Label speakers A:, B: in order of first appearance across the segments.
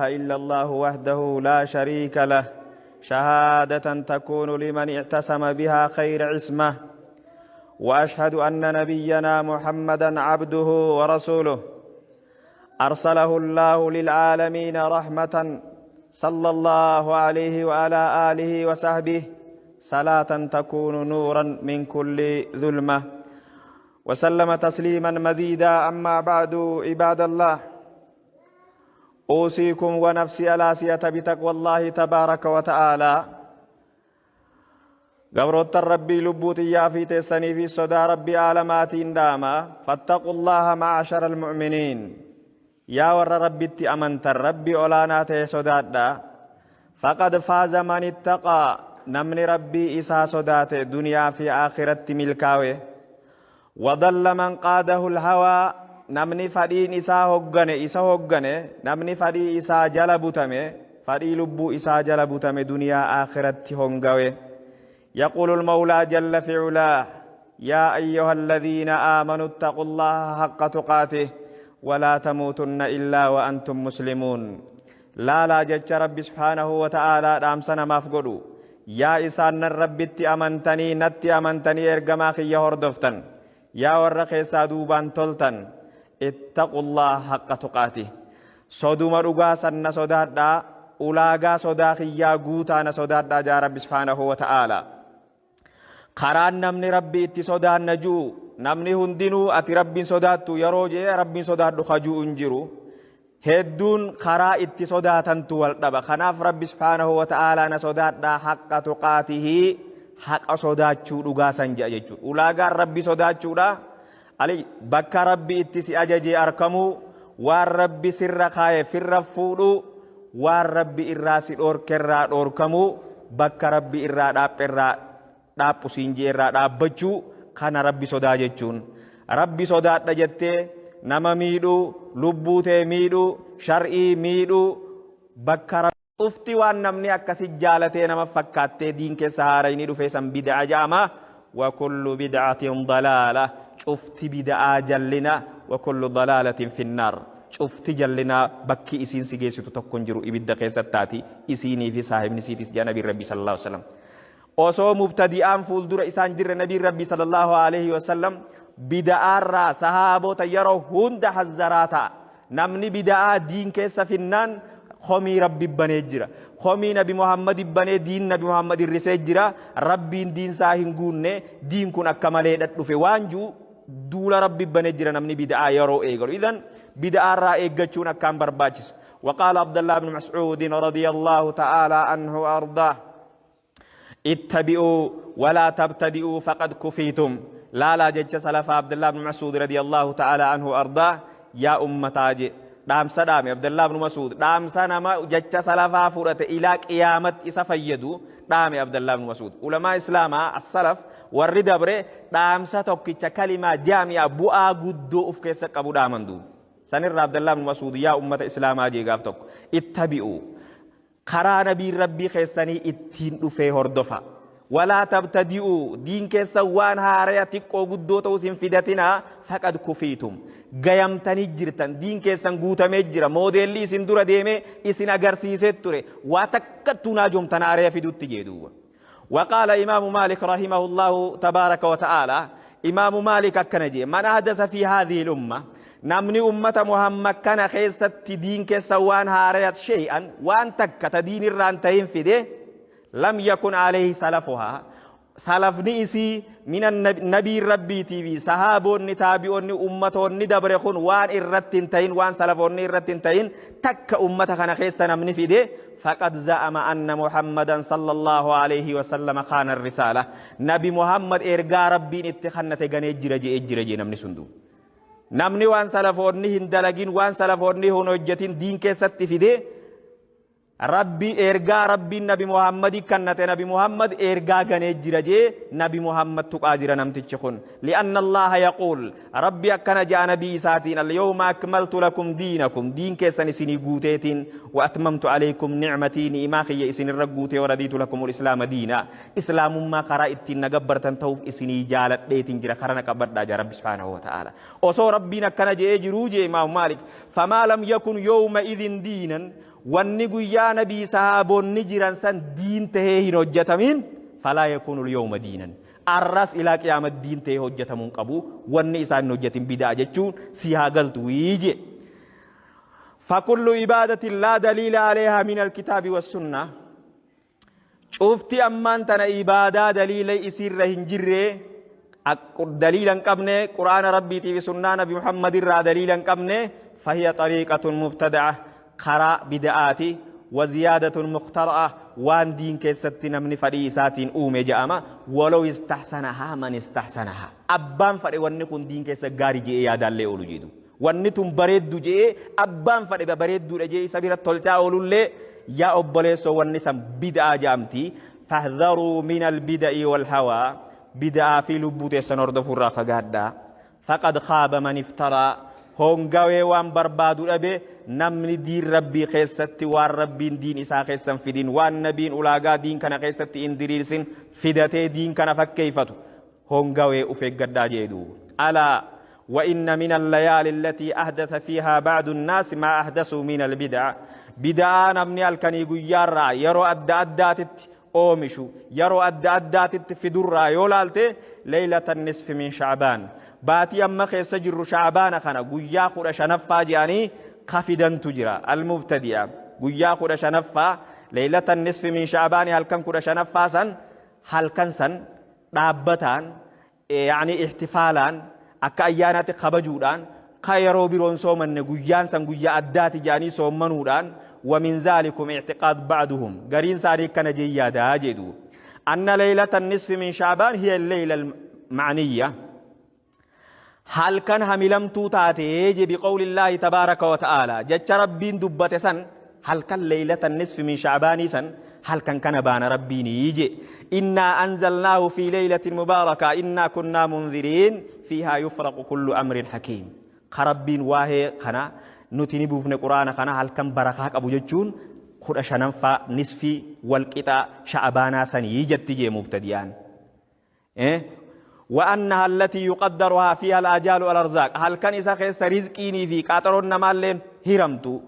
A: إلا الله وحده لا شريك له، شهادة تكون لمن اعتصم بها خير عصمة. وأشهد أن نبينا محمدا عبده ورسوله، أرسله الله للعالمين رحمة، صلى الله عليه وعلى آله وصحبه صلاة تكون نورا من كل ظلمة، وسلم تسليما مزيدا. أما بعد، عباد الله، أوصيكم ونفسي الآسية بتقوى الله تبارك وتعالى. Gabroottan Rabbii, lubbuu xiyyaa fi teessanii fi sodaa Rabbii aalamaatiin dhaama. فاتقوا الله معشر المؤمنين. Yaa warra Rabbitti amantan, Rabbii olaanaa ta'e sodaadha. فقد فاز من اتقى. Namni Rabbii isaa sodaate duniyaa fi aakiratti milkaawe. وضل من قاده الهوى. Namni fadhiin isaa hoggane, isa hoggane, namni fadhii isaa jala butame, fadhii lubbuu isaa jala butame, duniyaa aakiratti hongawe. يقول المولى جل في علاه: يا أيها الذين آمنوا اتقوا الله حق تقاته ولا تموتن إلا وأنتم مسلمون. لا لا جج ربي سبحانه وتعالى dhaamsa namaaf godhu: Yaa isaan Rabbitti amantanii, natti amantanii, ergamaa kiyya hordoftan, yaa warra keessaa duubaan toltan, اتقوا الله حق تقاته. Soduma dhugaa sanna sodaadhaa, ulaagaa sodaa kiyyaa guutaana sodaadhaa jaa Rabbi سبحانه وتعالى. Karaan namni Rabbi itti sodaanna ji'u, namni hundinuu ati Rabbiin sodaattu yeroo jee, Rabbiin sodaadhu kajuu hin jiru. Hedduun karaa itti sodaatantu wal dhaba. Kanaaf Rabbi سبحانه وتعالى na sodaadhaa حق تقاته, haqa sodaachuu dhugaa san jedha jechuudha. Ulaagaan Rabbi sodaachuudha ali bakka Rabbi itti si ajajee arkamuu, waan Rabbi sirra kaaye firra fuudhuu, waan Rabbi irraa si dhoorkerraa dhoorkamuu, bakka Rabbi irraa dhaapherraa dhaaphu siin jee irraa dhaabbachuu. Kana Rabbi sodaa jechuun. Rabbi sodaadha jettee nama miidhuu, lubbuu tee miidhuu, shar'ii miidhuu, bakka ufti waan namni akkasi jaalatee nama fakkaattee diin keessa haarayni dhufee san bid'a ja'ama. وكل بدعة ضلالة. Cufti bid'aa jallina. وكل ضلالة في النار. Cufti jallinaa bakki isiin si geessitu tokko hin jiru, ibidda keessatti taati isiinii fi saahibni isiitis jaa Nabiin Rabbii صلى الله عليه وسلم. Osoo mubtadi'aan fuuldura isaan jirre, Nabiin Rabbii صلى الله عليه وسلم bida'aarraa sahaabota yeroo hunda hazzaraa ta'a. Namni bida'aa diin keessa finnaan komii Rabbi banee jira, komii Nabi Muhammad banee, diin Nabi Muhammad hirrisee jira. Rabbiin diinsaa hin guunne, diin kun akka malee dhufe waan jiru duula Rabbi banee jira namni bida'aa yeroo eegalu. Idan bida'aarraa eeggachuun akkaan barbaachisa. وقال عبد الله بن مسعود رضي الله تعالى عنه وأرضاه: اتبعوا ولا تبتدئوا فقد كفيتم. لا لا جج سلف عبد الله بن مسعود رضي الله تعالى عنه وأرضاه. يا أمتاج dhaamsa dhaame Abdullah ibn Mas'ud, dhaamsa nama jecha salafaa fudhate ilaa qiyaamatti isa fayyadu dhaame Abdullah ibn Mas'ud. Ulamaa Islaamaa as-salaf warri dabre dhaamsa tokkicha, kalimaa jaami'a bu'aa guddoo uf keessa qabu dhaaman duuba. Sanirra Abdullah ibn Mas'ud yaa ummata Islaamaa jee gaaf tokko: اتبعوا, karaa nabiin Rabbii keessanii ittiin dhufee hordofa. ولا تبتدئوا, diin keessa waan haaraya xiqqoo guddoo ta'us hin fidatinaa. فقد كفيتم, gayamtanii jirtan, diin keessan guutamee jira. Moodeelli isin dura deemee isin agarsiisee ture, waa takkattuu naajomtan haaraya fidutti jee duuba. وقال إمام مالك رحمه الله تبارك وتعالى، إمام مالك أكنجي: من أحدث في هذه الأمة, namni ummata Muhammad kana keessatti diin keessa waan haarayat, شيئا, waan takka ta diin irraan tahin fide, لم يكن عليه سلفها, salafni isii min nabii Rabbiitii fi sahaabonni, taabi'onni, ummatoonni dabre kun waan irratti hin tahin, waan salafoonni irratti hin tahin takka ummata kana keessa namni fide, فقد زعم أن محمدا صلى الله عليه وسلم خان الرسالة. Nabi Muhammad ergaa Rabbiin itti kannate ganee jira jee jira jee namni sundu. Namni waan salafoonni hin dalagin, waan salafoonni hin hojjetin diin keessatti fide, Rabbi ergaa Rabbiin Nabi Muhammadi kannate, Nabi Muhammad ergaa ganee jira jee Nabi Muhammad tuqaa jira namtichi kun. لأن الله يقول, Rabbi akkana ja'a nabii isaatiin: اليوم أكملت لكم دينكم, diin keessan isinii guuteetiin, وأتممت عليكم نعمتي, ni'imaa kiyya isin irra guutee, ورضيت لكم الإسلام دينا, islaamummaa karaa ittiin nagabbartan ta'uuf isinii jaaladheetiin jira, karaa na qabadhaa jaa Rabbi سبحانه وتعالى. Osoo Rabbiin akkana je'ee jiruu jee Imaam Maalik: فما لم يكن يومئذ دينا. Wanni guyyaa nabii sahaabonni jiran san diin tahee hin hojjetamin falaa yakuunu lyawma diinan. Arras ilaa qiyaama diin tahee hojjetamuu hin qabu. Wanni isaan hin hojjetin bidaa jechuun si haa galtu jee. Fakullu ibaadatin laa daliila aleehaa min alkitaabi wassunnaa. Cufti ammaan tana ibaadaa daliila isiirra hin jirre, daliila hin qabne, Qur'aana Rabbiitii fi sunnaa Nabi Muhammad irraa daliila hin qabne, fahiya xariiqatun mubtada'a, karaa bida'aati, wa ziyaadatun muktara'a, waan diin keessatti namni fadhii isaatiin uume jedhama. Walaw istahsanahaa man istahsanahaa, abbaan fadhe wanni kun diin keessa gaarii je'ee yaadaallee oolu jedhu. Wanni tun bareeddu je'ee abbaan fadhe bareedduudha je'ee isa bira tolchaa oolullee, yaa obboleessoo, wanni san bid'aa jedhamti. Fahdharuu min albida'i wal hawaa, bid'aa fi lubbuu teessan hordofuurraa fagaadhaa. Faqad khaaba man iftaraa, hongawee waan barbaadu dhabe namni diin Rabbii keessatti waan Rabbiin diin isaa keessan fidin, waan nabiin ulaagaa diin kana keessatti hin diriirsin fidatee diin kana fakkeeffatu hongawee uf eeggadhaa jeedu. Alaa wa inna min allayaali allatii ahdatha fiihaa ba'du nnaasi maa ahdasuu min albid'a, bida'aa namni halkanii guyyaarraa yeroo adda addaatitti oomishu, yeroo adda addaatitti fidurraa yoo laalte, leeylata nisfi min Sha'baan, baatii amma keessa jirru Sha'baana kana guyyaa 15ffaa je'anii ka fidantu jira. Almubtadi'a guyyaa 15ffaa, leeylata nisfi min Sha'baani, halkan 15ffaa san, halkan san dhaabbataan, yaani ihtifaalaan, akka ayyaanaatti kabajuudhaan, ka yeroo biroon soomanne guyyaan san guyyaa addaati jedhanii soommanuudhaan. Wa min zaalikum i'tiqaad ba'duhum, gariin isaanii akkana jee yaadaa jedhu, anna leeylata nisfi min Sha'baan hiya leyla ma'niyya, halkan hamilamtuu taate je, biqawlillaahi tabaaraka wa ta'aala, jecha Rabbiin dubbate san, halkan leeylata nisfi min Sha'baanii san, halkan kana baana Rabbiinii je: innaa anzalnaahu fi leeylatin mubaaraka innaa kunnaa munziriin fiihaa yufraqu kullu amrin hakiim. Ka Rabbiin waa'ee kana nuti ni buufne Qur'aana kana halkan barakaa qabu jechuun 15ffaa nisfii walqixa Sha'baanaa sanii jetti jee mubtadiyaan. وأنها التي يقدرها فيها الآجال والأرزاق، هل كان إسا خيس رزقيني في قاطرون نمالين هرمتو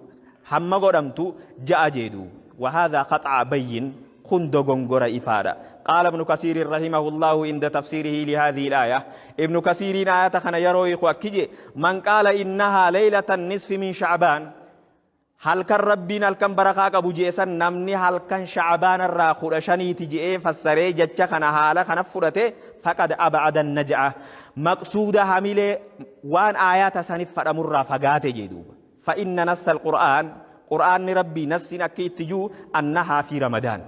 A: هم قدمتو جاء جيدو. وهذا قطع بين، كن دغنغر إفادة. قال ابن كثير رحمه الله عند تفسيره لهذه الآية، ابن كثير آية خنا يروي كجي: من قال إنها ليلة النصف من شعبان، halkan Rabbiin halkan barakaa qabu jeesan namni halkan Shacbaan irraa 15ti je'ee fassaree, jecha kana haala kana fudhate, faqad ab'ada naj'a, maqsuuda hamilee waan aayaata sanif fadhamurraa fagaate jee duuba. Fa inna nassa alqur'aan, Qur'aanni Rabbii nassin akki itti jiru, annahaa fi Ramadaan,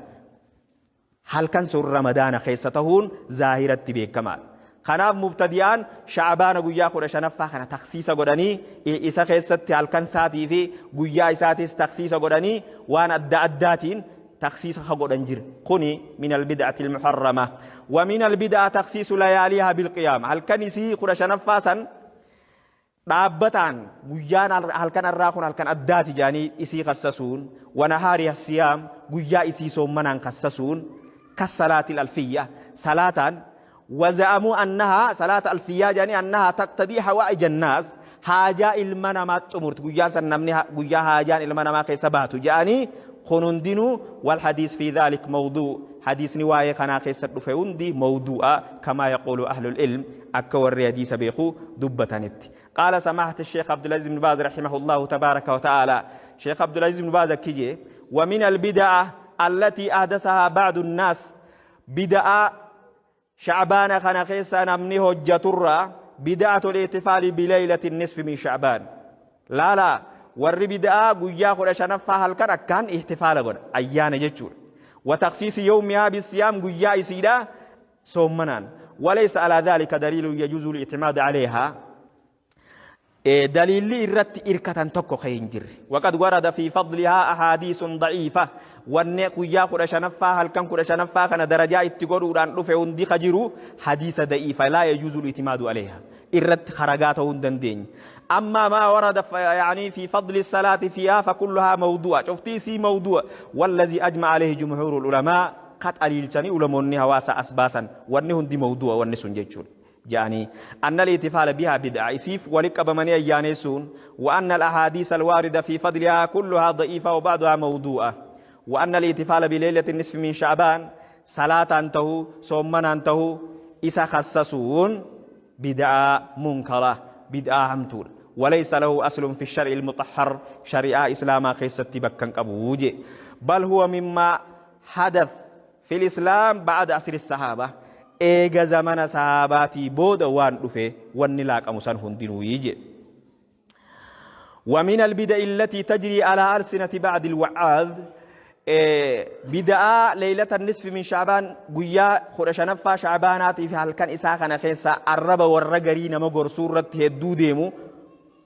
A: halkan sun Ramadaana keessa tahuun zaahiratti beekamaadha. Kanaaf mubtadi'aan Sha'baana guyyaa 15ffaa kana taksiisa godhanii, isa keessatti halkan isaatii fi guyyaa isaatis taksiisa godhanii, waan adda addaatiin taksiisa ka godhan jira. Kuni min albid'ati almuharrama. Wa min albid'a taksiisu layaaliihaa bilqiyaama. Halkan isii 15ffaa san dhaabbataan guyyaan halkan arraa kun halkan addaati jedhanii isii kassasuun, wanahaari siyaam, guyyaa isii soommanaan kassasuun, kassalaatil alfiyya, salaataan, waza'amuu annahaa salaata alfiyyaa jedhanii, annahaa taqtadii hawaa'ija annaas, haajaa ilma namaa xumurti guyyaan san, namni guyyaa haajaan ilma namaa keessa baatu jedhanii. Kun hundinuu, wal hadiis fi dhaalik mawduu, hadiisni waa'ee kanaa keessa dhufe hundi mawduu'a, kamaa yaquulu ahlul ilm, akka warri hadiisa beeku dubbatanitti. Qaala samaahati Sheekh Abdulaziz ibn Baaz rahimahullahu tabaaraka wa ta'aala, Sheekh Abdulaziz ibn Baaz akki jee: wa min albida'a allatii ahdasahaa ba'du nnaas, bida'a Sha'baana kana keessa namni hojjaturraa, bida'atul ihtifaali bileeylati nisfi min Sha'baan. Laala, warri bida'aa guyyaa 15ffaa halkan akkaan ihtifaala godha, ayyaana jechuudha. Wa taksiisi yawmihaa bisiyaam, guyyaa isiidha soommanaan. Walaysa alaa dhaalika daliilun yajuuzu al-i'timaad alayhaa, daliilli irratti irkatan tokko kan hin jirre. Waqad warada fi fadlihaa ahaadiisun da'iifa, wanni guyyaa 15ffaa halkan 15ffaa kana darajaa itti godhuudhaan dhufe hundi ka jiru hadiisa da'iifa, laa yajuuzu al-i'timaadu alayhaa, irratti haragaa ta'uu hin dandeenye. Amma maa warada yaani fi fadli salaati fiihaa fakulluhaa mawdu'a, cuftii isii mawdu'a. Wallazii ajma alayhi jumhuurul ulamaa, ka xaliilchanii ulamoonni hawaasa as baasan, wanni hundi mawdu'a wanni sun jechuudha. Ja'anii anna al-ihtifaala bihaa bid'a isiif wali qabamanii ayyaaneessuun wa anna al-ahaadiisa al-waarida fi fadlihaa kulluhaa da'iifa wa ba'duhaa mawduu'a wa anna al-ihtifaala bi leylati nisfi min sha'baan salaataan tahuu soommanaan tahuu isa khassasuun bid'aa munkara bid'aa hamtuudha walaysa lahu aslun fi shar'i al-mutahhar shari'aa islaamaa keessatti bakka hin qabu je bal huwa mimmaa hadath fil islaam ba'ada asri sahaaba eega zamana sahaabaatii booda waan dhufe wanni laaqamu san hundinuu jedhe. ومن البدع التي تجري على ألسنة بعض الوعاظ بدعاء ليلة النصف من شعبان قيا خرشنفا شعباناتي في هل كان إساخنا خيسا الرب والرقري نمغر سورة هدو ديمو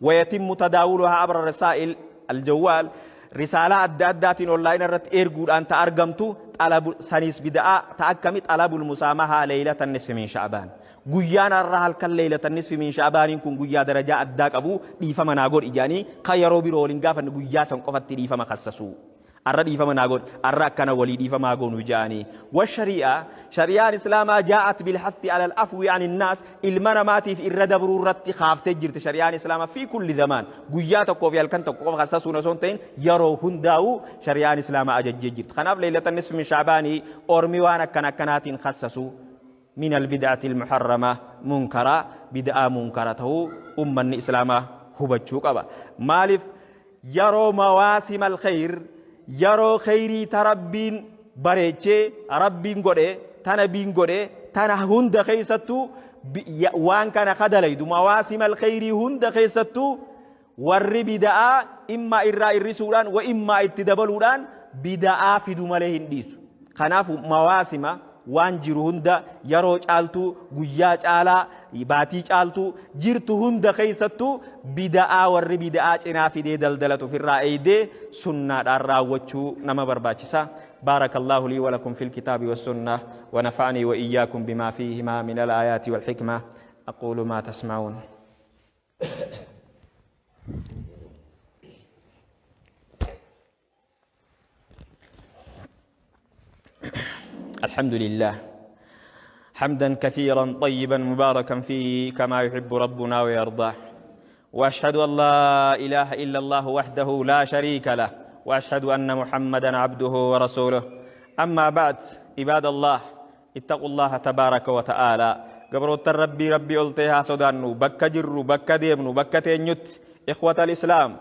A: ويتم تداولها عبر الرسائل الجوال risaalaa adda addaatiin online irratti erguudhaan ta argamtu xalabu saniis bida'aa ta akkami xalabul musaamahaa leeylatan nisfi min sha'baan guyyaan har'a halkan leeylatan nisfi min sha'baaniin kun guyyaa darajaa addaa qabu dhiifama naa godhi jedhanii kan yeroo biroo waliin gaafanne guyyaa san qofatti dhiifama kassasuu Arra dhiifama naa godhi, arra akkana walii dhiifama haa goonu ja'anii. Washari'aa, shari'aan Islaamaa jaa'at bilhathi alal afwi anin naas, ilma namaatiif irra dabruu irratti kaaftee jirti shari'aan Islaamaa fi kulli zamaan. Guyyaa tokkoo fi halkan tokko qofa kassasuun osoo hin ta'in yeroo hundaa'uu shari'aan Islaamaa ajajjee jirti. Kanaaf leeylatan nisfi min sha'baanii ormi waan akkana akkanaatiin khassasu min albid'ati almuharrama munkara bid'aa munkara ta'uu ummanni Islaamaa hubachuu qaba. Maaliif Yeroo mawaasimal kheyr, yeroo kheyrii ta Rabbiin bareechee, Rabbiin godhe, ta nabiin godhe, tana hunda keessattuu waan kana ka dalaydu mawaasimal kheyrii hunda keessattuu warri bida'aa immaa irraa irrisuudhaan wa immaa itti dabaluudhaan bida'aa fidu malee hin dhiisu. Kanaaf mawaasima waan jiru hunda yeroo caaltuu guyyaa caalaa baatii caaltuu jirtu hunda keessattuu bida'aa warri bida'aa cinaa fidee daldalatu ofirraa eeydee sunnaadhaan raawwachuu nama barbaachisa. بارك الله لي ولكم في الكتاب والسنة ونفعني وإياكم بما فيهما من الآيات والحكمة أقول ما تسمعون الحمد لله حمدا كثيرا طيبا مباركا فيه كما يحب ربنا ويرضاه واشهد ان لا اله الا الله وحده لا شريك له واشهد ان محمدا عبده ورسوله اما بعد عباد الله اتقوا الله تبارك وتعالى قبروت ربي ربي قلتها سودانو بك جرو بك ديمنو بك تينيت إخوة الإسلام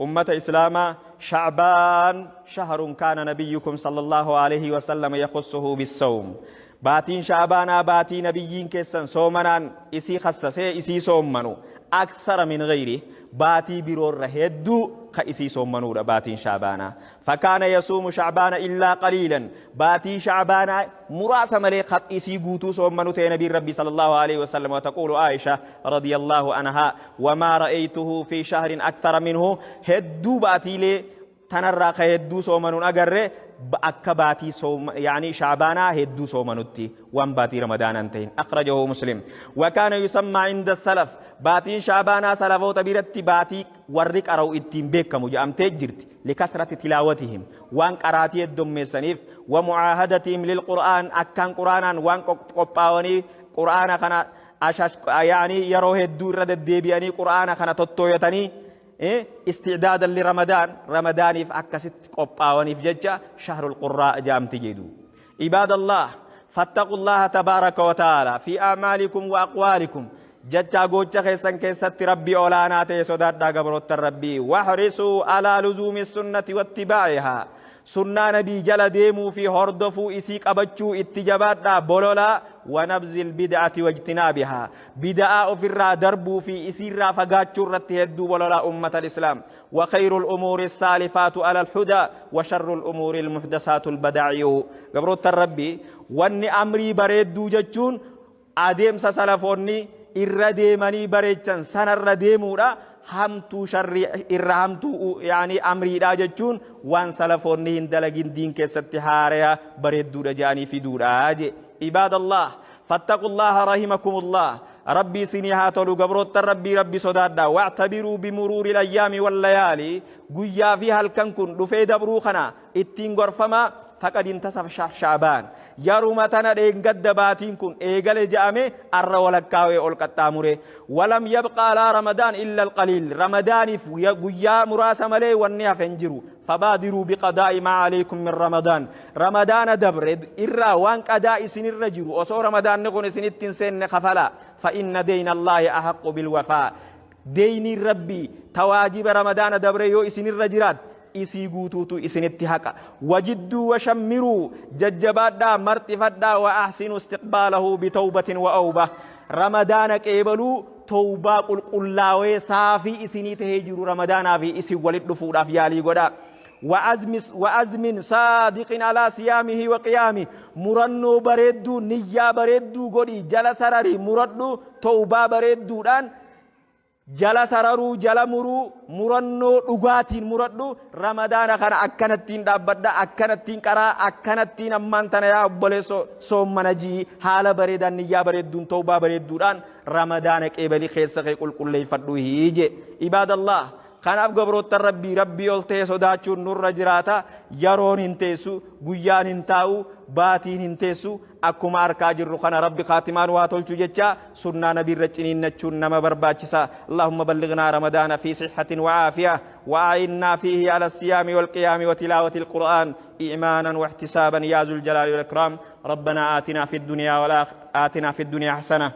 A: أمة إسلاما شعبان شهر كان نبيكم صلى الله عليه وسلم يخصه بالصوم باتين شعبانا باتي نبيين كيسن صومنان إسي خصصي إسي صومنو أكثر من غيره باتي برور هدو كإسي صومنو باتين شعبانا فكان يصوم شعبان إلا قليلا باتي شعبان muraasa malee kan isii guutuu soommanu ta'e nabiin rabbii sallallahu alaihi wasallam wa taquulu Aisha radiyallahu anha wamaa ra'aytuhu fi shahrin akthara minhu hedduu baatiilee tanarraa ka hedduu soomanuun agarre akka baatii sooma yaani shaabaanaa hedduu soomanutti waan baatii ramadaanaa hin ta'in akhrajahu muslim wa kaana yusammaa inda salaf baatiin shaabaanaa salafoota biratti baatii warri qara'u ittiin beekamu jedhamtee jirti likasrati tilaawatihim waan qaraatii heddommeessaniif wa mu'aahadatihim lilqur'aan akkaan qur'aanaan waan qophaawanii qur'aana kana yaanii yeroo hedduu irra deddeebi'anii qur'aana kana tottooyatanii isticdaadan li ramadaan ramadaaniif akkasitti qophaawaniif jecha shahrul qurraa jaamti jedhu ibaadallah fattaqullaha tabaaraka wa ta'ala fi a'maalikum wa aqwaalikum Jechaa goocha keessan keessatti Rabbii olaanaa ta'e sodaadhaa gabroottan Rabbii. Wahrisuu alaa luzuumi sunnati wattibaa'ihaa. Sunnaa nabii jala deemuu fi hordofuu isii qabachuu itti jabaadhaa bololaa wanabzil bid'ati wajtinaabihaa. Bida'aa ofirraa darbuu fi isiirraa fagaachuu irratti hedduu bololaa ummatal islaam. Wa khayrul umuuri saalifaatu alal hudaa wa sharrul umuuri muhdasaatu albadaa'i'u. Gabroottan Rabbii wanni amrii bareedduu jechuun Adeemsa salafoonni irra deemanii bareechan sanarra deemuudha. Hamtuu sharrii irra hamtuu yaani amriidha jechuun waan salafoonni hin dalagin diin keessatti haaraya bareedduudha jedhanii fiduudha je. Ibaadallah fattaqullaha rahimakumullah Rabbii isinii haa tolu gabroottan Rabbii Rabbi sodaadha wa'tabiruu bimuruuril ayyaami wallayaali guyyaa fi halkan kun dhufee dabruu kana ittiin gorfamaa faqad intasaf sha'baan Yaruma tana dheengadda baatiin kun eegale je'ame arra walakkaawee ol qaxxaamure. Walam yabqa alaa Ramadaan illa alqaliil. Ramadaaniif guyyaa muraasa malee wanni hafe hin jiru. Fabaadiruu biqadaa'i maa alaykum min Ramadaan. Ramadaana dabre irraa waan qadaa isinirra jiru osoo Ramadaanni kun isinitti hin seenne kafalaa. Fa inna deyna Allaahi ahaqqu bilwafaa. Deyniin Rabbii ta waajiba Ramadaana dabre yoo isinirra jiraat isii guutuutu isinitti haqa. Wajidduu washammiruu jajjabaadhaa marxifadhaa wa ahsinu istiqbaalahu bitawbatin wa awbah. Ramadaana qeebaluu towbaa qulqullaawee saafii isinii tahee jiru Ramadaanaa fi isin walit dhufuudhaaf yaalii godhaa. Wa'azmin saadiqin alaa siyaamihi wa qiyaamih murannoo bareedduu niyyaa bareedduu godhii jala sararii muradhu towbaa bareedduudhaan jala sararuu jala muruu murannoo dhugaatiin muradhu Ramadaana kana akkanattiin dhaabbadha akkanattiin qaraa akkanattiin ammaan tana yaa obboleesso soommana jii haala bareedaan niyyaa bareedduun towbaa bareedduudhaan Ramadaana qeebalii keessa kee qulqulleeffadhu hiije. Ibaadallah, kanaaf gabroottan Rabbii, Rabbii ol ta'e sodaachuun nurra jiraata. Yeroon hin teessu, guyyaan hin taa'u, baatiin hin teessu. Akkuma arkaa jirru kana Rabbi kaatimaa nu haa tolchu jecha sunnaa Nabii irra ciniinnachuun nama barbaachisa. Allahumma ballighnaa Ramadaana fi sihhatin wa aafiyah wa a'innaa fiihi ala siyaami wal qiyaami wa tilaawati al-Qur'aan iimaanan wa ihtisaaban yaa zul jalaali wal ikraam. Rabbanaa aatinaa fi dunyaa wal aatinaa fi dunyaa hasana.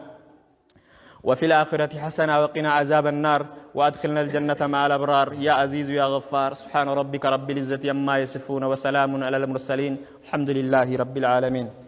A: وفي الآخرة حسنة وقنا عذاب النار وأدخلنا الجنة مع الأبرار يا عزيز يا غفار. سبحان ربك رب العزة عما يصفون وسلام على المرسلين، الحمد لله رب العالمين.